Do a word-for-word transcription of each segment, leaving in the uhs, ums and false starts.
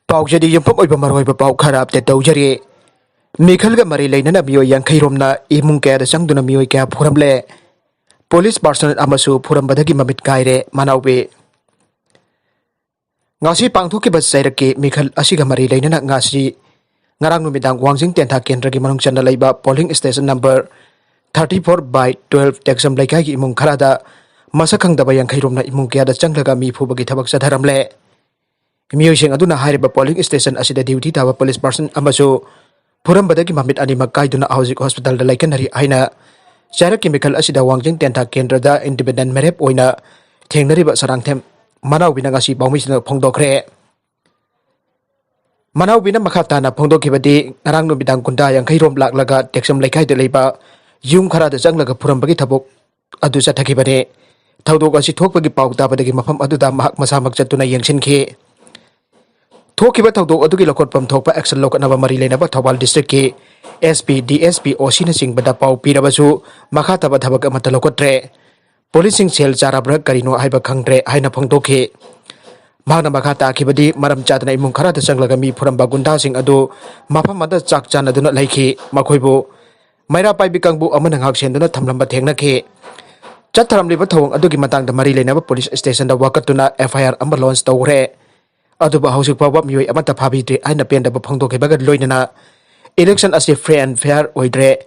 ꯄꯥꯎꯖꯦꯗꯤ ꯌꯨꯝꯐꯝ ꯑꯣꯏꯕ ꯃꯔꯨꯑꯣꯏꯕ ꯄꯥꯎ ꯈꯔ ꯑꯞꯗꯦꯠ ꯇꯧꯖꯔꯤ꯫ ꯃꯤꯈꯜꯒ ꯃꯔꯤ ꯂꯩꯅꯅ ꯃꯤꯑꯣꯏ ꯌꯥꯡꯈꯩ ꯔꯣꯝꯅ ꯏꯃꯨꯡ ꯀꯌꯥꯗ ꯆꯪꯗꯨꯅ ꯃꯤꯑꯣꯏ ꯀꯌꯥ ꯐꯨꯔꯝꯂꯦ꯫ ꯄꯨꯂꯤꯁ ꯄꯥꯔꯁꯣꯅꯦꯜ ꯑꯃꯁꯨ ꯐꯨꯔꯝꯕꯗꯒꯤ ꯃꯃꯤꯠ ꯀꯥꯏꯔꯦ꯫ ꯃꯅꯥꯎꯕꯤ꯫ ꯉꯁꯤ ꯄꯥꯡꯊꯣꯛꯈꯤꯕ ꯆꯩꯔꯛꯀꯤ ꯃꯤꯈꯜ ꯑꯁꯤꯒ ꯃꯔꯤ ꯂꯩꯅꯅ ꯉꯁꯤ ꯉꯔꯥꯡ ꯅꯨꯃꯤꯗꯥꯡ ꯋꯥꯡꯖꯤꯡ ꯇꯦꯟꯊꯥ ꯀꯦꯟꯗ꯭ꯔꯒꯤ ꯃꯅꯨꯡ ꯆꯟꯅ ꯂꯩꯕ polling station number thirty four by twelve ꯇꯦꯛꯆꯝ ꯂꯩꯀꯥꯏꯒꯤ ꯏꯃꯨꯡ ꯈꯔꯗ ꯃꯁꯛ ꯈꯪꯗꯕ ꯌꯥꯡꯈꯩ ꯔꯣꯝꯅ ꯏꯃꯨꯡ ꯀꯌꯥꯗ ꯆꯪꯂꯒ ꯃꯤ ꯐꯨꯕꯒꯤ ꯊꯕꯛ ꯆꯠꯊꯔꯝꯂꯦ꯫ ꯃꯤꯑꯣꯏꯁꯤꯡ ꯑꯗꯨꯅ ꯍꯥꯏꯔꯤꯕ ꯄꯣꯂꯤꯡ ꯁ꯭ꯇꯦꯁꯟ ꯑꯁꯤꯗ ꯗ꯭ꯌꯨꯇꯤ ꯇꯥꯕ ꯄꯨꯂꯤꯁ ꯄꯥꯔꯁꯟ ꯑꯃꯁꯨ ꯐꯨꯔꯝꯕꯗꯒꯤ ꯃꯃꯤꯠ ꯑꯅꯤꯃꯛ ꯀꯥꯏꯗꯨꯅ ꯍꯧꯖꯤꯛ ꯍꯣꯁꯄꯤꯇꯥꯜꯗ ꯂꯩꯈꯠꯅꯔꯤ ꯍꯥꯏꯅ ꯆꯩꯔꯛꯀꯤ ꯃꯤꯈꯜ ꯑꯁꯤꯗ ꯋꯥꯡꯖꯤꯡ ꯇꯦꯟꯊꯥ ꯀꯦꯟꯗ꯭ꯔꯗ ꯏꯟꯗꯤꯄꯦꯟꯗꯦꯟ ꯃꯤꯔꯦꯞ ꯑꯣꯏꯅ ꯊꯦꯡꯅꯔꯤꯕ ꯁꯔꯥꯡꯊꯦꯝ ꯃꯅꯥꯎꯕꯤꯅ ꯉꯁꯤ ꯄꯥꯎꯃꯤꯁꯤꯡꯗ ꯐꯣꯡꯗꯣꯛꯈ꯭ꯔꯦ꯫ ꯃꯅꯥꯎꯕꯤꯅ ꯃꯈꯥ ꯇꯥꯅ ꯐꯣꯡꯗꯣꯛꯈꯤꯕꯗꯤ, ꯉꯔꯥꯡ ꯅꯨꯃꯤꯗꯥꯡ ꯒꯨꯟꯗꯥ ꯌꯥꯡꯈꯩ ꯔꯣꯝ ꯂꯥꯛꯂꯒ ꯇꯦꯛꯆꯝ ꯂꯩꯀꯥꯏꯗ ꯂꯩꯕ ꯌꯨꯝ ꯈꯔꯗ ꯆꯪꯂꯒ ꯐꯨꯔꯝꯕꯒꯤ ꯊꯕꯛ ꯑꯗꯨ ꯆꯠꯊꯈꯤꯕꯅꯤ꯫ ꯊꯧꯗꯣꯛ ꯑꯁꯤ ꯊꯣꯛꯄꯒꯤ ꯄꯥꯎ ꯇꯥꯕꯗꯒꯤ ꯃꯐꯝ ꯑꯗꯨꯗ ꯃꯍꯥꯛ ꯃꯁꯥꯃꯛ ꯆꯠꯇꯨꯅ ꯌꯦꯡꯁꯤꯟꯈꯤ꯫ ꯊꯣꯛꯈꯤꯕ ꯊꯧꯗꯣꯛ ꯑꯗꯨꯒꯤ ꯂꯧꯈꯠꯐꯝ ꯊꯣꯛꯄ action ꯂꯧꯈꯠꯅꯕ ꯃꯔꯤ ꯂꯩꯅꯕ ꯊꯧꯕꯥꯜ district ꯀꯤ SP, DSP, OC ꯅꯆꯤꯡꯕꯗ ꯄꯥꯎ ꯄꯤꯔꯕꯁꯨ ꯃꯈꯥ ꯇꯥꯕ ꯊꯕꯛ ꯑꯃꯠꯇ ꯂꯧꯈꯠꯇ꯭ꯔꯦ꯫ ꯄꯨꯂꯤꯁꯁꯤꯡ ꯁꯦꯜ ꯆꯥꯔꯕ꯭ꯔꯥ ꯀꯔꯤꯅꯣ ꯍꯥꯏꯕ ꯈꯪꯗ꯭ꯔꯦ ꯍꯥꯏꯅ ꯐꯣꯡꯗꯣꯛꯈꯤ꯫ ꯃꯍꯥꯛꯅ ꯃꯈꯥ ꯇꯥꯈꯤꯕꯗꯤ, ꯃꯔꯝ ꯆꯥꯗꯅ ꯏꯃꯨꯡ ꯈꯔꯗ ꯆꯪꯂꯒ ꯃꯤ ꯐꯨꯔꯝꯕ ꯒꯨꯟꯗꯥꯁꯤꯡ ꯑꯗꯨ ꯃꯐꯝ ꯑꯃꯗ ꯆꯥꯛ ꯆꯥꯅꯗꯨꯅ ꯂꯩꯈꯤ꯫ ꯃꯈꯣꯏꯕꯨ ꯃꯩꯔꯥ ꯄꯥꯏꯕꯤ ꯀꯥꯡꯕꯨ ꯑꯃꯅ ꯉꯥꯛ ꯁꯦꯟꯗꯨꯅ ꯊꯝꯂꯝꯕ ꯊꯦꯡꯅꯈꯤ꯫ ꯆꯠꯊꯔꯝꯂꯤꯕ ꯊꯧꯑꯣꯡ ꯑꯗꯨꯒꯤ ꯃꯇꯥꯡꯗ ꯃꯔꯤ ꯂꯩꯅꯕ ꯄꯨꯂꯤꯁ ꯁ꯭ꯇꯦꯁꯟꯗ ꯋꯥꯀꯠꯇꯨꯅ FIR ꯑꯃ ꯂꯣꯟꯆ ꯇꯧꯈ꯭ꯔꯦ꯫ ꯑꯗꯨꯕꯨ ꯍꯧꯖꯤꯛ ꯐꯥꯎꯕ ꯃꯤꯑꯣꯏ ꯑꯃꯠꯇ ꯐꯥꯕꯤꯗ꯭ꯔꯤ ꯍꯥꯏꯅ ꯄꯦꯟꯗꯕ ꯐꯣꯡꯗꯣꯛꯈꯤꯕꯒ ꯂꯣꯏꯅꯅ election ꯑꯁꯤ free and fair ꯑꯣꯏꯗ꯭ꯔꯦ꯫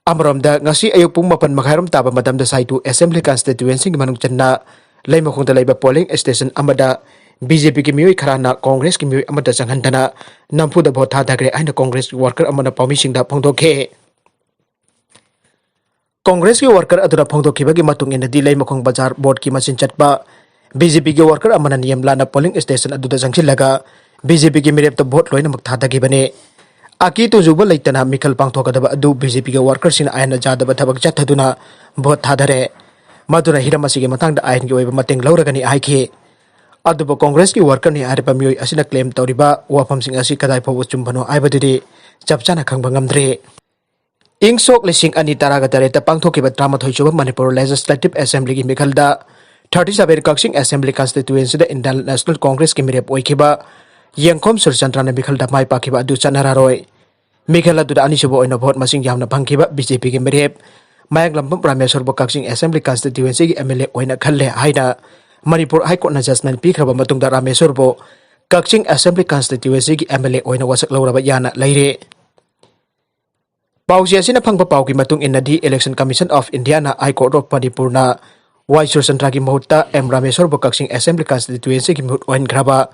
ꯑꯃꯔꯣꯝꯗ, ꯉꯁꯤ ꯑꯌꯨꯛ ꯄꯨꯡ ꯃꯥꯄꯟ ꯃꯈꯥꯏꯔꯣꯝ ꯇꯥꯕ ꯃꯇꯝꯗ ꯁꯥꯏꯇꯨ Assembly constituency ꯒꯤ ꯃꯅꯨꯡ ꯆꯟꯅ ꯂꯩꯃꯈꯣꯡꯗ ꯂꯩꯕ ꯄꯣꯂꯤꯡ ꯁ꯭ꯇꯦꯁꯟ ꯑꯃꯗ BJP ꯒꯤ ꯃꯤꯑꯣꯏ ꯈꯔꯅ ꯀꯣꯡꯒ꯭ꯔꯦꯁꯀꯤ ꯃꯤꯑꯣꯏ ꯑꯃꯠꯇ ꯆꯪꯍꯟꯗꯅ ꯅꯝꯐꯨꯗ ꯚꯣꯠ ꯊꯥꯗꯈ꯭ꯔꯦ ꯍꯥꯏꯅ ꯀꯣꯡꯒ꯭ꯔꯦꯁꯀꯤ ꯋꯥꯔꯀꯔ ꯑꯃꯅ ꯄꯥꯎꯃꯤꯁꯤꯡꯗ ꯐꯣꯡꯗꯣꯛꯈꯤ꯫ ꯀꯣꯡꯒ꯭ꯔꯦꯁꯀꯤ ꯋꯥꯔꯀꯔ ꯑꯗꯨꯅ ꯐꯣꯡꯗꯣꯛꯈꯤꯕꯒꯤ ꯃꯇꯨꯡ ꯏꯟꯅꯗꯤ, ꯂꯩꯃꯈꯣꯡ ꯕꯖꯥꯔ ꯕꯣꯔꯗꯀꯤ ꯃꯆꯤꯟ ꯆꯠꯄ BJP ꯒꯤ ꯋꯥꯔꯀꯔ ꯑꯃꯅ ꯅꯤꯌꯝ ꯂꯥꯟꯅ ꯄꯣꯂꯤꯡ ꯁ꯭ꯇꯦꯁꯟ ꯑꯗꯨꯗ ꯆꯪꯁꯤꯜꯂꯒ BJP ꯒꯤ ꯃꯤꯔꯦꯞꯇ ꯚꯣꯠ ꯂꯣꯏꯅꯃꯛ ꯊꯥꯗꯈꯤꯕꯅꯤ꯫ ꯑꯀꯤ ꯇꯨꯖꯨꯕ ꯂꯩꯇꯅ ꯃꯤꯈꯜ ꯄꯥꯡꯊꯣꯛꯀꯗꯕ ꯑꯗꯨ BJP ꯒꯤ ꯋꯥꯔꯀꯔꯁꯤꯡꯅ ꯑꯥꯏꯟꯅ ꯌꯥꯗꯕ ꯊꯕꯛ ꯆꯠꯊꯗꯨꯅ ꯚꯣꯠ ꯊꯥꯗꯔꯦ꯫ ꯃꯗꯨꯅ ꯍꯤꯔꯝ ꯑꯁꯤꯒꯤ ꯃꯇꯥꯡꯗ ꯑꯥꯏꯟꯒꯤ ꯑꯣꯏꯕ ꯃꯇꯦꯡ ꯂꯧꯔꯒꯅꯤ ꯍꯥꯏꯈꯤ꯫ ꯑꯗꯨꯕꯨ ꯀꯣꯡꯒ꯭ꯔꯦꯁꯀꯤ ꯋꯥꯔꯀꯔꯅꯤ ꯍꯥꯏꯔꯤꯕ ꯃꯤꯑꯣꯏ ꯑꯁꯤꯅ claim ꯇꯧꯔꯤꯕ ꯋꯥꯐꯝꯁꯤꯡ ꯑꯁꯤ ꯀꯗꯥꯏ ꯐꯥꯎꯕ ꯆꯨꯝꯕꯅꯣ ꯍꯥꯏꯕꯗꯨꯗꯤ ꯆꯞ ꯆꯥꯅ ꯈꯪꯕ ꯉꯝꯗ꯭ꯔꯤ꯫ ꯏꯪ ꯁꯣꯛ ꯂꯤꯁꯤꯡ ꯑꯅꯤ ꯇꯔꯥꯒ ꯇꯔꯦꯠꯇ ꯄꯥꯡꯊꯣꯛꯈꯤꯕ ꯇꯔꯥꯃꯥꯊꯣꯏ ꯁꯨꯕ ꯃꯅꯤꯄꯨꯔ Legislative Assembly ꯒꯤ ꯃꯤꯈꯜꯗ Thirty seven Kakching Assembly Constituencyꯗ Indian National Congressꯀꯤ ꯃꯤꯔꯦꯞ ꯑꯣꯏꯈꯤꯕ ꯌꯦꯡꯈꯣꯝ ꯁꯨꯔꯆꯟꯗ꯭ꯔꯅ ꯃꯤꯈꯜꯗ ꯃꯥꯏ ꯄꯥꯛꯈꯤꯕ ꯑꯗꯨ ꯆꯠꯅꯔꯔꯣꯏ꯫ ꯃꯤꯈꯜ ꯑꯗꯨꯗ ꯑꯅꯤꯁꯨꯕ ꯑꯣꯏꯅ ꯚꯣꯠ ꯃꯁꯤꯡ ꯌꯥꯝꯅ ꯐꯪꯈꯤꯕ BJPꯒꯤ ꯃꯤꯔꯦꯞ ꯃꯌꯥꯡꯂꯝꯕꯝ ꯔꯥꯃꯦꯁꯣꯔꯕꯨ ꯀꯛꯆꯤꯡ Assembly Constituencyꯒꯤ MLA ꯑꯣꯏꯅ ꯈꯜꯂꯦ ꯍꯥꯏꯅ ꯃꯅꯤꯄꯨꯔ High Courtꯅ judgment ꯄꯤꯈ꯭ꯔꯕ ꯃꯇꯨꯡꯗ ꯔꯥꯃꯦꯁꯣꯔꯕꯨ ꯀꯛꯆꯤꯡ Assembly Constituencyꯒꯤ MLA ꯑꯣꯏꯅ ꯋꯥꯁꯛ ꯂꯧꯔꯕ ꯌꯥꯅ ꯂꯩꯔꯦ꯫ ꯄꯥꯎꯆꯦ ꯑꯁꯤꯅ ꯐꯪꯕ ꯄꯥꯎꯒꯤ ꯃꯇꯨꯡ ꯏꯟꯅꯗꯤ, Election Commission of Indiaꯅ High Court of ꯃꯅꯤꯄꯨꯔꯅ ꯋꯥꯏ ꯁꯨꯔꯆꯟꯗ꯭ꯔꯒꯤ ꯃꯍꯨꯠꯇ ꯑꯦꯝ ꯔꯥꯃꯦꯁꯣꯔꯕꯨ ꯀꯛꯆꯤꯡ Assembly Constituencyꯒꯤ ꯃꯤꯍꯨꯠ ꯑꯣꯏꯍꯟꯈ꯭ꯔꯕ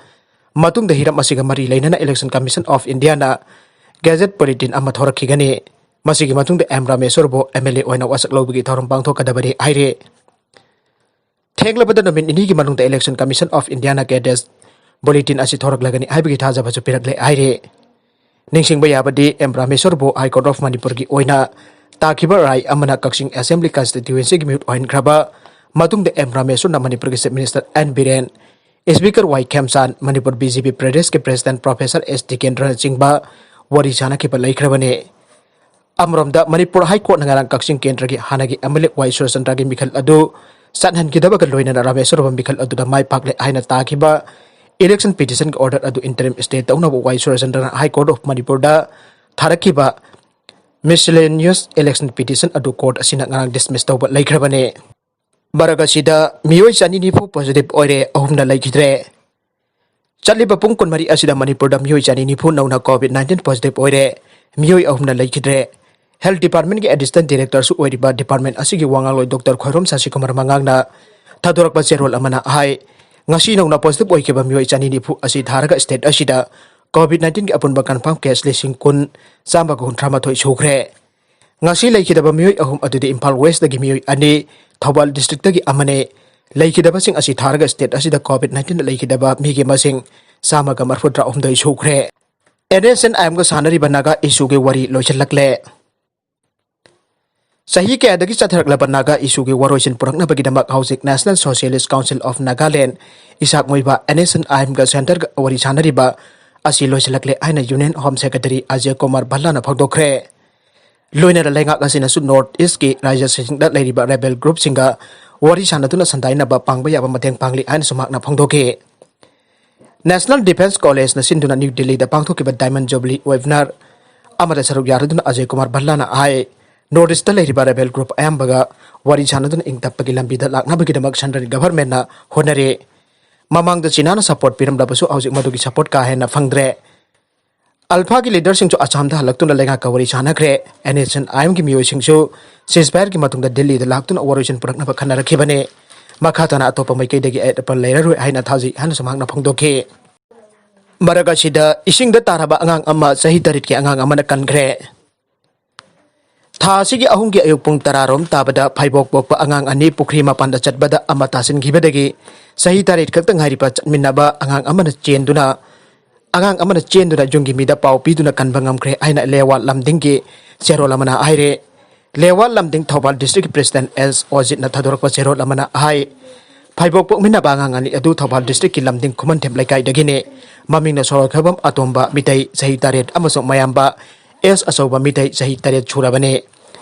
ꯃꯇꯨꯡꯗ, ꯍꯤꯔꯝ ꯑꯁꯤꯒ ꯃꯔꯤ ꯂꯩꯅꯅ Election Commission of Indiaꯅ Gazette Bulletin ꯑꯃ ꯊꯣꯔꯛꯈꯤꯒꯅꯤ꯫ ꯃꯁꯤꯒꯤ ꯃꯇꯨꯡꯗ ꯑꯦꯝ ꯔꯥꯃꯦꯁꯣꯔꯕꯨ MLA ꯑꯣꯏꯅ ꯋꯥꯁꯛ ꯂꯧꯕꯒꯤ ꯊꯧꯔꯝ ꯄꯥꯡꯊꯣꯛꯀꯗꯕꯅꯤ ꯍꯥꯏꯔꯦ꯫ ꯊꯦꯡꯂꯕꯗ ꯅꯨꯃꯤꯠ ꯅꯤꯅꯤꯒꯤ ꯃꯅꯨꯡꯗ Election Commission of Indiaꯅ Gazette Bulletin ꯑꯁꯤ ꯊꯣꯔꯛꯂꯒꯅꯤ ꯍꯥꯏꯕꯒꯤ ꯊꯥꯖꯕꯁꯨ ꯄꯤꯔꯛꯂꯦ ꯍꯥꯏꯔꯦ꯫ ꯅꯤꯡꯁꯤꯡꯕ ꯌꯥꯕꯗꯤ, ꯑꯦꯝ ꯔꯥꯃꯦꯁꯣꯔꯕꯨ High Court of ꯃꯅꯤꯄꯨꯔꯒꯤ ꯑꯣꯏꯅ ꯇꯥꯈꯤꯕ ꯔꯥꯏ ꯑꯃꯅ ꯀꯛꯆꯤꯡ Assembly Constituencyꯒꯤ ꯃꯤꯍꯨꯠ ꯑꯣꯏꯍꯟꯈ꯭ꯔꯕ ꯃꯇꯨꯡꯗ, ꯑꯦꯝ ꯔꯥꯃꯦꯁꯣꯔꯅ ꯃꯅꯤꯄꯨꯔꯒꯤ Chief Minister N Biren, Speaker Y Khemchand, Manipur BJP Presidentꯀꯤ President Professor ꯑꯦꯁ ꯇꯤꯀꯦꯟꯗ꯭ꯔꯅꯆꯤꯡꯕ ꯋꯥꯔꯤ ꯁꯥꯅꯈꯤꯕ ꯂꯩꯈ꯭ꯔꯕꯅꯤ꯫ ꯑꯃꯔꯣꯝꯗ, ꯃꯅꯤꯄꯨꯔ High Courtꯅ ꯉꯔꯥꯡ ꯀꯛꯆꯤꯡ ꯀꯦꯟꯗ꯭ꯔꯒꯤ ꯍꯥꯟꯅꯒꯤ MLA ꯋꯥꯏ ꯁꯨꯔꯆꯟꯗ꯭ꯔꯒꯤ ꯃꯤꯈꯜ ꯑꯗꯨ ꯆꯠꯍꯟꯈꯤꯗꯕꯒ ꯂꯣꯏꯅꯅ ꯔꯥꯃꯦꯁꯣꯔꯕ ꯃꯤꯈꯜ ꯑꯗꯨꯗ ꯃꯥꯏ ꯄꯥꯛꯂꯦ ꯍꯥꯏꯅ ꯇꯥꯈꯤꯕ Election Petitionꯒꯤ order ꯑꯗꯨ interim stay ꯇꯧꯅꯕ ꯋꯥꯏ ꯁꯨꯔꯆꯟꯗ꯭ꯔꯅ High Court of ꯃꯅꯤꯄꯨꯔꯗ ꯊꯥꯔꯛꯈꯤꯕ Miscellaneous Election Petition ꯑꯗꯨ court ꯑꯁꯤꯅ ꯉꯔꯥꯡ dismiss ꯇꯧꯕ ꯂꯩꯈ꯭ꯔꯕꯅꯤ꯫ ꯃꯔꯛ ꯑꯁꯤꯗ, ꯃꯤꯑꯣꯏ ꯆꯅꯤ ꯅꯤꯐꯨ positive ꯑꯣꯏꯔꯦ, ꯑꯍꯨꯝꯅ ꯂꯩꯈꯤꯗ꯭ꯔꯦ꯫ ꯆꯠꯂꯤꯕ ꯄꯨꯡ ꯀꯨꯟꯃꯔꯤ ꯑꯁꯤꯗ ꯃꯅꯤꯄꯨꯔꯗ ꯃꯤꯑꯣꯏ ꯆꯅꯤ ꯅꯤꯐꯨ ꯅꯧꯅ COVID nineteen positive ꯑꯣꯏꯔꯦ, ꯃꯤꯑꯣꯏ ꯑꯍꯨꯝꯅ ꯂꯩꯈꯤꯗ꯭ꯔꯦ꯫ Health Departmentꯀꯤ Additional Directorꯁꯨ ꯑꯣꯏꯔꯤꯕ department ꯑꯁꯤꯒꯤ ꯋꯥ ꯉꯥꯡꯂꯣꯏ Doctor ꯈ꯭ꯋꯥꯏꯔꯣꯝ ꯁꯥꯁꯤꯀꯨꯃꯥꯔ ꯃꯉꯥꯡꯅ ꯊꯥꯗꯣꯔꯛꯄ ꯆꯦꯔꯣꯜ ꯑꯃꯅ ꯍꯥꯏ, ꯉꯁꯤ ꯅꯧꯅ positive ꯑꯣꯏꯈꯤꯕ ꯃꯤꯑꯣꯏ ꯆꯅꯤ ꯅꯤꯐꯨ ꯑꯁꯤ ꯊꯥꯔꯒ state ꯑꯁꯤꯗ COVID nineteenꯒꯤ ꯑꯄꯨꯟꯕ confirm case ꯂꯤꯁꯤꯡ ꯀꯨꯟ, ꯆꯥꯝꯃꯒ ꯍꯨꯝꯗ꯭ꯔꯥ ꯃꯥꯊꯣꯏ ꯁꯨꯈ꯭ꯔꯦ꯫ ꯉꯁꯤ ꯂꯩꯈꯤꯗꯕ ꯃꯤꯑꯣꯏ ꯑꯍꯨꯝ ꯑꯗꯨꯗꯤ ꯏꯝꯐꯥꯜ Westꯇꯒꯤ ꯃꯤꯑꯣꯏ ꯑꯅꯤ, ꯊꯧꯕꯥꯜ districtꯇꯒꯤ ꯑꯃꯅꯤ꯫ ꯂꯩꯈꯤꯗꯕꯁꯤꯡ ꯑꯁꯤ ꯊꯥꯔꯒ state ꯑꯁꯤꯗ COVID nineteenꯗ ꯂꯩꯈꯤꯗꯕ ꯃꯤꯒꯤ ꯃꯁꯤꯡ ꯆꯥꯝꯃꯒ ꯃꯔꯤꯐꯨꯇꯔꯥꯍꯨꯝꯗꯣꯏ ꯁꯨꯈ꯭ꯔꯦ꯫ NSCN-IMꯒ ꯁꯥꯟꯅꯔꯤꯕ ꯅꯥꯒꯥ issueꯒꯤ ꯋꯥꯔꯤ ꯂꯣꯏꯁꯤꯜꯂꯛꯂꯦ꯫ ꯆꯍꯤ ꯀꯌꯥꯗꯒꯤ ꯆꯠꯊꯔꯛꯂꯕ ꯅꯥꯒꯥ issueꯒꯤ ꯋꯥꯔꯣꯏꯁꯤꯟ ꯄꯨꯔꯛꯅꯕꯒꯤꯗꯃꯛ ꯍꯧꯖꯤꯛ National Socialist Council of Nagaland, Isaac ꯃꯣꯏꯕ NSCN-IMꯒ centreꯒ ꯋꯥꯔꯤ ꯁꯥꯅꯔꯤꯕ ꯑꯁꯤ ꯂꯣꯏꯁꯤꯜꯂꯛꯂꯦ ꯍꯥꯏꯅ Union Home Secretary Ajay Kumar ꯚꯜꯂꯥꯅ ꯐꯣꯡꯗꯣꯛꯈ꯭ꯔꯦ꯫ ꯂꯣꯏꯅꯅ ꯂꯩꯉꯥꯛ ꯑꯁꯤꯅꯁꯨ North Eastꯀꯤ ꯔꯥꯖ꯭ꯌꯁꯤꯡꯗ ꯂꯩꯔꯤꯕ rebel groupꯁꯤꯡꯒ ꯋꯥꯔꯤ ꯁꯥꯟꯅꯗꯨꯅ ꯁꯟꯗꯥꯏꯅꯕ ꯄꯥꯡꯕ ꯌꯥꯕ ꯃꯇꯦꯡ ꯄꯥꯡꯂꯤ ꯍꯥꯏꯅꯁꯨ ꯃꯍꯥꯛꯅ ꯐꯣꯡꯗꯣꯛꯈꯤ꯫ National Defence College-ꯅ ꯁꯤꯟꯗꯨꯅ ꯅ꯭ꯌꯨ ꯗꯤꯜꯂꯤꯗ ꯄꯥꯡꯊꯣꯛꯈꯤꯕ Diamond Jubilee webinar ꯑꯃꯗ ꯁꯔꯨꯛ ꯌꯥꯔꯗꯨꯅ ꯑꯖꯌ ꯀꯨꯃꯥꯔ ꯚꯜꯂꯥꯅ ꯍꯥꯏ, North East-ꯇ ꯂꯩꯔꯤꯕ rebel group ꯑꯌꯥꯝꯕꯒ ꯋꯥꯔꯤ ꯁꯥꯟꯅꯗꯨꯅ ꯏꯪ ꯇꯞꯄꯒꯤ ꯂꯝꯕꯤꯗ ꯂꯥꯛꯅꯕꯒꯤꯗꯃꯛ central government-ꯅ ꯍꯣꯠꯅꯔꯤ꯫ ꯃꯃꯥꯡꯗ ꯆꯤꯅꯥꯅ support ꯄꯤꯔꯝꯂꯕꯁꯨ ꯍꯧꯖꯤꯛ ꯃꯗꯨꯒꯤ support ꯀꯥ ꯍꯦꯟꯅ ꯐꯪꯗ꯭ꯔꯦ꯫ ULFA-ꯒꯤ leader-ꯁꯤꯡꯁꯨ ꯑꯁꯥꯝꯗ ꯍꯜꯂꯛꯇꯨꯅ ꯂꯩꯉꯥꯛꯀ ꯋꯥꯔꯤ ꯁꯥꯟꯅꯈ꯭ꯔꯦ꯫ NSCN-IM-ꯒꯤ ꯃꯤꯑꯣꯏꯁꯤꯡꯁꯨ ceasefire-ꯒꯤ ꯃꯇꯨꯡꯗ ꯗꯤꯜꯂꯤꯗ ꯂꯥꯛꯇꯨꯅ ꯋꯥꯔꯣꯏꯁꯤꯟ ꯄꯨꯔꯛꯅꯕ ꯈꯟꯅꯔꯛꯈꯤꯕꯅꯤ꯫ ꯃꯈꯥ ꯇꯥꯅ ꯑꯇꯣꯞꯄ ꯃꯥꯏꯀꯩꯗꯒꯤ ꯑꯌꯦꯠ ꯑꯄꯟ ꯂꯩꯔꯔꯣꯏ ꯍꯥꯏꯅ ꯊꯥꯖꯩ ꯍꯥꯏꯅꯁꯨ ꯃꯍꯥꯛꯅ ꯐꯣꯡꯗꯣꯛꯈꯤ꯫ ꯃꯔꯛ ꯑꯁꯤꯗ ꯏꯁꯤꯡꯗ ꯇꯥꯔꯕ ꯑꯉꯥꯡ ꯑꯃ ꯆꯍꯤ ꯇꯔꯦꯠꯀꯤ ꯑꯉꯥꯡ ꯑꯃꯅ ꯀꯟꯈ꯭ꯔꯦ꯫ ꯊꯥ ꯑꯁꯤꯒꯤ ꯑꯍꯨꯝꯒꯤ ꯑꯌꯨꯛ ꯄꯨꯡ ꯇꯔꯥ ꯔꯣꯝ ꯇꯥꯕꯗ ꯐꯩꯕꯣꯛ ꯄꯣꯛꯄ ꯑꯉꯥꯡ ꯑꯅꯤ ꯄꯨꯈ꯭ꯔꯤ ꯃꯄꯥꯟꯗ ꯆꯠꯄꯗ ꯑꯃ ꯇꯥꯁꯤꯟꯈꯤꯕꯗꯒꯤ ꯆꯍꯤ ꯇꯔꯦꯠ ꯈꯛꯇ ꯉꯥꯏꯔꯤꯕ ꯆꯠꯃꯤꯟꯅꯕ ꯑꯉꯥꯡ ꯑꯃꯅ ꯆꯦꯟꯗꯨꯅ ꯑꯉꯥꯡ ꯑꯃꯅ ꯆꯦꯟꯗꯨꯅ ꯌꯨꯝꯒꯤ ꯃꯤꯗ ꯄꯥꯎ ꯄꯤꯗꯨꯅ ꯀꯟꯕ ꯉꯝꯈ꯭ꯔꯦ ꯍꯥꯏꯅ ꯂꯦꯋꯥ ꯂꯝꯗꯤꯡꯒꯤ ꯆꯦꯔꯣꯜ ꯑꯃꯅ ꯍꯥꯏꯔꯦ꯫ ꯂꯦꯋꯥ ꯂꯝꯗꯤꯡ ꯊꯧꯕꯥꯜ district-ꯀꯤ president ꯑꯦꯁ ꯑꯣꯖꯤꯠꯅ ꯊꯥꯗꯣꯔꯛꯄ ꯆꯦꯔꯣꯜ ꯑꯃꯅ ꯍꯥꯏ, ꯐꯩꯕꯣꯛ ꯄꯣꯛꯃꯤꯟꯅꯕ ꯑꯉꯥꯡ ꯑꯅꯤ ꯑꯗꯨ ꯊꯧꯕꯥꯜ district-ꯀꯤ ꯂꯝꯗꯤꯡ ꯈꯨꯃꯟꯊꯦꯝ ꯂꯩꯀꯥꯏꯗꯒꯤꯅꯤ꯫ ꯃꯃꯤꯡꯅ ꯁꯣꯔꯣꯛꯈꯕꯝ ꯑꯇꯣꯝꯕ ꯃꯤꯇꯩ ꯆꯍꯤ ꯇꯔꯦꯠ ꯑꯃꯁꯨꯡ ꯃꯌꯥꯝꯕ ꯑꯦꯁ ꯑꯆꯧꯕ ꯃꯤꯇꯩ ꯆꯍꯤ ꯇꯔꯦꯠ ꯁꯨꯔꯕꯅꯤ꯫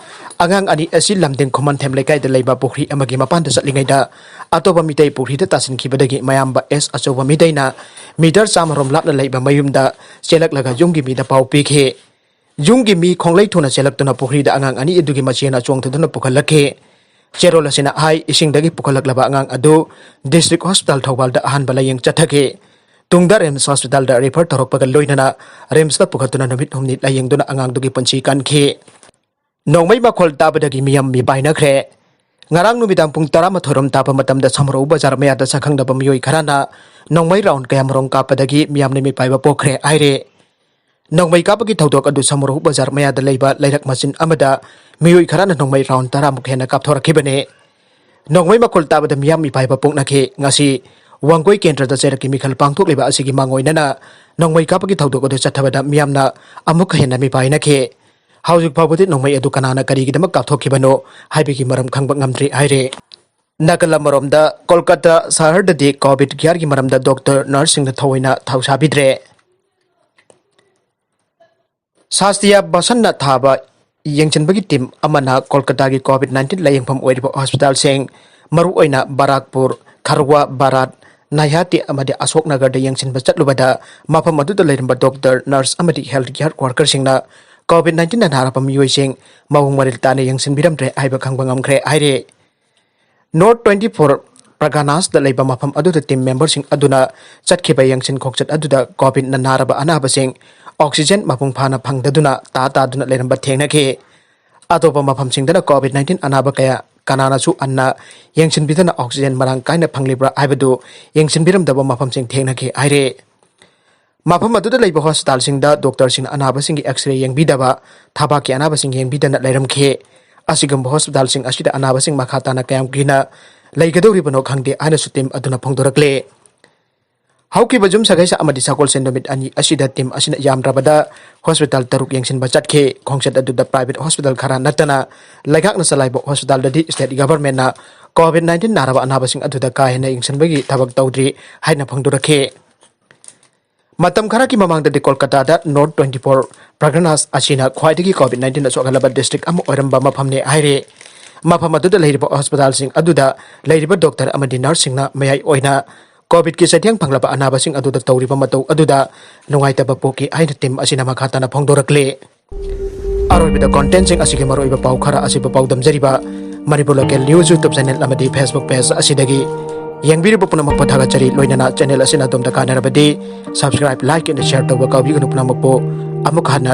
ꯑꯉꯥꯡ ꯑꯅꯤ ꯑꯁꯤ ꯂꯝꯗꯤꯡ ꯈꯨꯃꯟꯊꯦꯝ ꯂꯩꯀꯥꯏꯗ ꯂꯩꯕ ꯄꯨꯈ꯭ꯔꯤ ꯑꯃꯒꯤ ꯃꯄꯥꯟꯗ ꯆꯠꯂꯤꯉꯩꯗ ꯑꯇꯣꯞꯄ ꯃꯤꯇꯩ ꯄꯨꯈ꯭ꯔꯤꯗ ꯇꯥꯁꯤꯟꯈꯤꯕꯗꯒꯤ ꯃꯌꯥꯝꯕ ꯑꯦꯁ ꯑꯆꯧꯕ ꯃꯤꯇꯩꯅ meter ꯆꯥꯝꯃ ꯔꯣꯝ ꯂꯥꯞꯅ ꯂꯩꯕ ꯃꯌꯨꯝꯗ ꯆꯦꯜꯂꯛꯂꯒ ꯌꯨꯝꯒꯤ ꯃꯤꯗ ꯄꯥꯎ ꯄꯤꯈꯤ꯫ ꯌꯨꯝꯒꯤ ꯃꯤ ꯈꯣꯡꯂꯩ ꯊꯨꯅ ꯆꯦꯜꯂꯛꯇꯨꯅ ꯄꯨꯈ꯭ꯔꯤꯗ ꯑꯉꯥꯡ ꯑꯅꯤ ꯑꯗꯨꯒꯤ ꯃꯆꯦꯅ ꯆꯣꯡꯊꯗꯨꯅ ꯄꯨꯈꯠꯂꯛꯈꯤ꯫ ꯆꯦꯔꯣꯜ ꯑꯁꯤꯅ ꯍꯥꯏ, ꯏꯁꯤꯡꯗꯒꯤ ꯄꯨꯈꯠꯂꯛꯂꯕ ꯑꯉꯥꯡ ꯑꯗꯨ district hospital ꯊꯧꯕꯥꯜꯗ ꯑꯍꯥꯟꯕ ꯂꯥꯌꯦꯡ ꯆꯠꯊꯈꯤ꯫ ꯇꯨꯡꯗ ꯔꯤꯝꯁ ꯍꯣꯁꯄꯤꯇꯥꯜꯗ refer ꯇꯧꯔꯛꯄꯒ ꯂꯣꯏꯅꯅ ꯔꯤꯝꯁꯇ ꯄꯨꯈꯠꯇꯨꯅ ꯅꯨꯃꯤꯠ ꯍꯨꯝꯅꯤ ꯂꯥꯌꯦꯡꯗꯨꯅ ꯑꯉꯥꯡꯗꯨꯒꯤ ꯄꯨꯟꯁꯤ ꯀꯟꯈꯤ꯫ ꯅꯣꯡꯃꯩ ꯃꯈꯣꯜ ꯇꯥꯕꯗꯒꯤ ꯃꯤꯌꯥꯝ ꯃꯤꯄꯥꯏꯅꯈ꯭ꯔꯦ꯫ ꯉꯔꯥꯡ ꯅꯨꯃꯤꯗꯥꯡ ꯄꯨꯡ ꯇꯔꯥꯃꯥꯊꯣꯏ ꯔꯣꯝ ꯇꯥꯕ ꯃꯇꯝꯗ ꯁꯃꯨꯔꯧ ꯕꯖꯥꯔ ꯃꯌꯥꯗ ꯁꯛꯈꯪꯗꯕ ꯃꯤꯑꯣꯏ ꯈꯔꯅ ꯅꯣꯡꯃꯩ round ꯀꯌꯥꯃꯔꯨꯝ ꯀꯥꯞꯄꯗꯒꯤ ꯃꯤꯌꯥꯝꯅ ꯃꯤꯄꯥꯏꯕ ꯄꯣꯛꯈ꯭ꯔꯦ ꯍꯥꯏꯔꯦ꯫ ꯅꯣꯡꯃꯩ ꯀꯥꯞꯄꯒꯤ ꯊꯧꯗꯣꯛ ꯑꯗꯨ ꯁꯃꯨꯔꯧ ꯕꯖꯥꯔ ꯃꯌꯥꯗ ꯂꯩꯕ ꯂꯩꯔꯛ ꯃꯆꯤꯟ ꯑꯃꯗ ꯃꯤꯑꯣꯏ ꯈꯔꯅ ꯅꯣꯡꯃꯩ round ꯇꯔꯥꯃꯨꯛ ꯍꯦꯟꯅ ꯀꯥꯞꯊꯣꯔꯛꯈꯤꯕꯅꯤ꯫ ꯅꯣꯡꯃꯩ ꯃꯈꯣꯜ ꯇꯥꯕꯗ ꯃꯤꯌꯥꯝ ꯃꯤꯄꯥꯏꯕ ꯄꯣꯛꯅꯈꯤ꯫ ꯉꯁꯤ ꯋꯥꯡꯒꯣꯏ ꯀꯦꯟꯗ꯭ꯔꯗ ꯆꯩꯔꯛꯀꯤ ꯃꯤꯈꯜ ꯄꯥꯡꯊꯣꯛꯂꯤꯕ ꯑꯁꯤꯒꯤ ꯃꯥꯡꯑꯣꯏꯅꯅ ꯅꯣꯡꯃꯩ ꯀꯥꯞꯄꯒꯤ ꯊꯧꯗꯣꯛ ꯑꯗꯨ ꯆꯠꯊꯕꯗ ꯃꯤꯌꯥꯝꯅ ꯑꯃꯨꯛꯀ ꯍꯦꯟꯅ ꯃꯤꯄꯥꯏꯅꯈꯤ꯫ ꯍꯧꯖꯤꯛ ꯐꯥꯎꯕꯗꯤ ꯅꯣꯡꯃꯩ ꯑꯗꯨ ꯀꯅꯥꯅ ꯀꯔꯤꯒꯤꯗꯃꯛ ꯀꯥꯞꯊꯣꯛꯈꯤꯕꯅꯣ ꯍꯥꯏꯕꯒꯤ ꯃꯔꯝ ꯈꯪꯕ ꯉꯝꯗ꯭ꯔꯤ ꯍꯥꯏꯔꯤ꯫ ꯅꯥꯀꯜ ꯑꯃꯔꯣꯝꯗ ꯀꯣꯜꯀꯇꯥ ꯁꯍꯔꯗꯗꯤ COVID care-ꯒꯤ ꯃꯔꯝꯗ doctor, nurse-ꯁꯤꯡꯅ ꯊꯑꯣꯏꯅ ꯊꯧꯁꯥꯕꯤꯗ꯭ꯔꯦ꯫ ꯁꯥꯁꯇꯤꯌꯥ ꯚꯥꯁꯟꯅ ꯊꯥꯕ ꯌꯦꯡꯁꯤꯟꯕꯒꯤ team ꯑꯃꯅ ꯀꯣꯜꯀꯇꯥꯒꯤ COVID nineteen ꯂꯥꯌꯦꯡꯐꯝ ꯑꯣꯏꯔꯤꯕ hospital-ꯁꯤꯡ ꯃꯔꯨꯑꯣꯏꯅ ꯕꯔꯥꯛꯄꯨꯔ, ꯈꯔꯋꯥ, ꯕꯥꯔꯥꯠ, ꯅꯥꯏꯍꯥꯇꯤ ꯑꯃꯗꯤ ꯑꯁꯣꯛ ꯅꯒꯔꯗ ꯌꯦꯡꯁꯤꯟꯕ ꯆꯠꯂꯨꯕꯗ ꯃꯐꯝ ꯑꯗꯨꯗ ꯂꯩꯔꯝꯕ ꯗꯣꯛꯇꯔ, ꯅꯔꯁ ꯑꯃꯗꯤ ꯍꯦꯜꯊ ꯀꯦꯌꯔ ꯋꯥꯔꯀꯔꯁꯤꯡꯅ ꯀꯣꯚꯤꯗ ꯅꯥꯏꯟꯇꯤꯟ ꯅꯥꯔꯕ ꯃꯤꯑꯣꯏꯁꯤꯡ ꯃꯑꯣꯡ ꯃꯔꯤꯜ ꯇꯥꯅ ꯌꯦꯡꯁꯤꯟꯕꯤꯔꯝꯗ꯭ꯔꯦ ꯍꯥꯏꯕ ꯈꯪꯕ ꯉꯝꯈ꯭ꯔꯦ ꯍꯥꯏꯔꯦ꯫ ꯅꯣꯔꯠ ꯇ꯭ꯋꯦꯟꯇꯤ ꯐꯣꯔ ꯄ꯭ꯔꯒꯥꯅꯥꯁꯇ ꯂꯩꯕ ꯃꯐꯝ ꯑꯗꯨꯗ ꯇꯤꯝ ꯃꯦꯝꯕꯔꯁꯤꯡ ꯑꯗꯨꯅ ꯆꯠꯈꯤꯕ ꯌꯦꯡꯁꯤꯟ ꯈꯣꯡꯆꯠ ꯑꯗꯨꯗ ꯀꯣꯚꯤꯗꯅ ꯅꯥꯔꯕ ꯑꯅꯥꯕꯁꯤꯡ ꯑꯣꯛꯁꯤꯖꯦꯟ ꯃꯄꯨꯡ ꯐꯥꯅ ꯐꯪꯗꯗꯨꯅ ꯇꯥ ꯇꯥꯗꯨꯅ ꯂꯩꯔꯝꯕ ꯊꯦꯡꯅꯈꯤ꯫ ꯑꯇꯣꯞꯄ ꯃꯐꯝꯁꯤꯡꯗꯅ ꯀꯣꯚꯤꯗ ꯅꯥꯏꯟꯇꯤꯟ ꯑꯅꯥꯕ ꯀꯌꯥ ꯀꯅꯥꯅꯁꯨ ꯍꯟꯅ ꯌꯦꯡꯁꯤꯟꯕꯤꯗꯅ ꯑꯣꯛꯁꯤꯖꯦꯟ ꯃꯔꯥꯡ ꯀꯥꯏꯅ ꯐꯪꯂꯤꯕ꯭ꯔꯥ ꯍꯥꯏꯕꯗꯨ ꯌꯦꯡꯁꯤꯟꯕꯤꯔꯝꯗꯕ ꯃꯐꯝꯁꯤꯡ ꯊꯦꯡꯅꯈꯤ ꯍꯥꯏꯔꯦ꯫ ꯃꯐꯝ ꯑꯗꯨꯗ ꯂꯩꯕ ꯍꯣꯁꯄꯤꯇꯥꯜꯁꯤꯡꯗ ꯗꯣꯛꯇꯔꯁꯤꯡꯅ ꯑꯅꯥꯕꯁꯤꯡꯒꯤ ꯑꯦꯛꯁꯔꯦ ꯌꯦꯡꯕꯤꯗꯕ, ꯊꯕꯥꯛꯀꯤ ꯑꯅꯥꯕꯁꯤꯡ ꯌꯦꯡꯕꯤꯗꯅ ꯂꯩꯔꯝꯈꯤ꯫ ꯑꯁꯤꯒꯨꯝꯕ ꯍꯣꯁꯄꯤꯇꯥꯜꯁꯤꯡ ꯑꯁꯤꯗ ꯑꯅꯥꯕꯁꯤꯡ ꯃꯈꯥ ꯇꯥꯅ ꯀꯌꯥꯝ ꯀꯨꯏꯅ ꯂꯩꯒꯗꯧꯔꯤꯕꯅꯣ ꯈꯪꯗꯦ ꯍꯥꯏꯅꯁꯨ ꯇꯤꯝ ꯑꯗꯨꯅ ꯐꯣꯡꯗꯣꯔꯛꯂꯦ꯫ ꯍꯧꯈꯤꯕ ꯌꯨꯝꯁꯀꯩꯁ ꯑꯃꯗꯤ ꯁꯒꯣꯜꯁꯦꯟ ꯅꯨꯃꯤꯠ ꯑꯅꯤ ꯑꯁꯤꯗ ꯇꯤꯝ ꯑꯁꯤꯅ ꯌꯥꯝꯗ꯭ꯔꯕꯗ ꯍꯣꯁꯄꯤꯇꯥꯜ ꯇꯔꯨꯛ ꯌꯦꯡꯁꯤꯟꯕ ꯆꯠꯈꯤ꯫ ꯈꯣꯡꯆꯠ ꯑꯗꯨꯗ ꯄ꯭ꯔꯥꯏꯚꯦꯠ ꯍꯣꯁꯄꯤꯇꯥꯜ ꯈꯔ ꯅꯠꯇꯅ ꯂꯩꯉꯥꯛꯅ ꯆꯂꯥꯏꯕ ꯍꯣꯁꯄꯤꯇꯥꯜꯗꯗꯤ ꯁ꯭ꯇꯦꯠ ꯒꯚꯔꯟꯃꯦꯟꯠꯅ ꯀꯣꯚꯤꯗ ꯅꯥꯏꯟꯇꯤꯟ ꯅꯥꯔꯕ ꯑꯅꯥꯕꯁꯤꯡ ꯑꯗꯨꯗ ꯀꯥ ꯍꯦꯟꯅ ꯌꯦꯡꯁꯤꯟꯕꯒꯤ ꯊꯕꯛ ꯇꯧꯗ꯭ꯔꯤ ꯍꯥꯏꯅ ꯐꯣꯡꯗꯣꯔꯛꯈꯤ꯫ ꯃꯇꯝ ꯈꯔꯒꯤ ꯃꯃꯥꯡꯗꯗꯤ ꯀꯣꯜꯀꯇꯥꯗ ꯅꯣꯔꯠ ꯇ꯭ꯋꯦꯟꯇꯤ ꯐꯣꯔ ꯄ꯭ꯔꯒꯅꯥꯁ ꯑꯁꯤꯅ ꯈ꯭ꯋꯥꯏꯗꯒꯤ ꯀꯣꯚꯤꯗ ꯅꯥꯏꯟꯇꯤꯟ ꯑꯁꯣꯛꯍꯜꯂꯕ ꯗꯤꯁꯇ꯭ꯔꯤꯛ ꯑꯃ ꯑꯣꯏꯔꯝꯕ ꯃꯐꯝꯅꯤ ꯍꯥꯏꯔꯤ꯫ ꯃꯐꯝ ꯑꯗꯨꯗ ꯂꯩꯔꯤꯕ ꯍꯣꯁꯄꯤꯇꯥꯜꯁꯤꯡ ꯑꯗꯨꯗ ꯂꯩꯔꯤꯕ ꯗꯣꯛꯇꯔ ꯑꯃꯗꯤ ꯅꯔꯁꯁꯤꯡꯅ ꯃꯌꯥꯏ ꯑꯣꯏꯅ ꯀꯣꯚꯤꯗꯀꯤ ꯆꯩꯊꯦꯡ ꯐꯪꯂꯕ ꯑꯅꯥꯕꯁꯤꯡ ꯑꯗꯨꯗ ꯇꯧꯔꯤꯕ ꯃꯇꯧ ꯑꯗꯨꯗ ꯅꯨꯡꯉꯥꯏꯇꯕ ꯄꯣꯛꯈꯤ ꯍꯥꯏꯅ ꯇꯤꯝ ꯑꯁꯤꯅ ꯃꯈꯥ ꯇꯥꯅ ꯐꯣꯡꯗꯣꯔꯛꯂꯤ꯫ ꯑꯔꯣꯏꯕꯗ ꯀꯣꯟꯇꯦꯟꯠꯁꯤꯡ ꯑꯁꯤꯒꯤ ꯃꯔꯨꯑꯣꯏꯕ ꯄꯥꯎ ꯈꯔ ꯑꯁꯤꯕꯨ ꯄꯥꯎꯗꯝꯖꯔꯤꯕ Manipur local news YouTube channel ꯑꯃꯗꯤ ꯐꯦꯁꯕꯨꯛ ꯄꯦꯖ ꯑꯁꯤꯗꯒꯤ꯫ ꯌꯦꯡꯕꯤꯔꯤꯕ ꯄꯨꯝꯅꯃꯛꯄꯨ ꯊꯥꯒꯠꯆꯔꯤ, ꯂꯣꯏꯅꯅ ꯆꯦꯅꯦꯜ ꯑꯁꯤꯅ ꯑꯗꯣꯝꯗ ꯀꯥꯟꯅꯔꯕꯗꯤ subscribe, like and share ꯇꯧꯕ ꯀꯥꯎꯕꯤꯒꯅꯨ꯫ ꯄꯨꯝꯅꯃꯛꯄꯨ ꯑꯃꯨꯛ ꯍꯟꯅ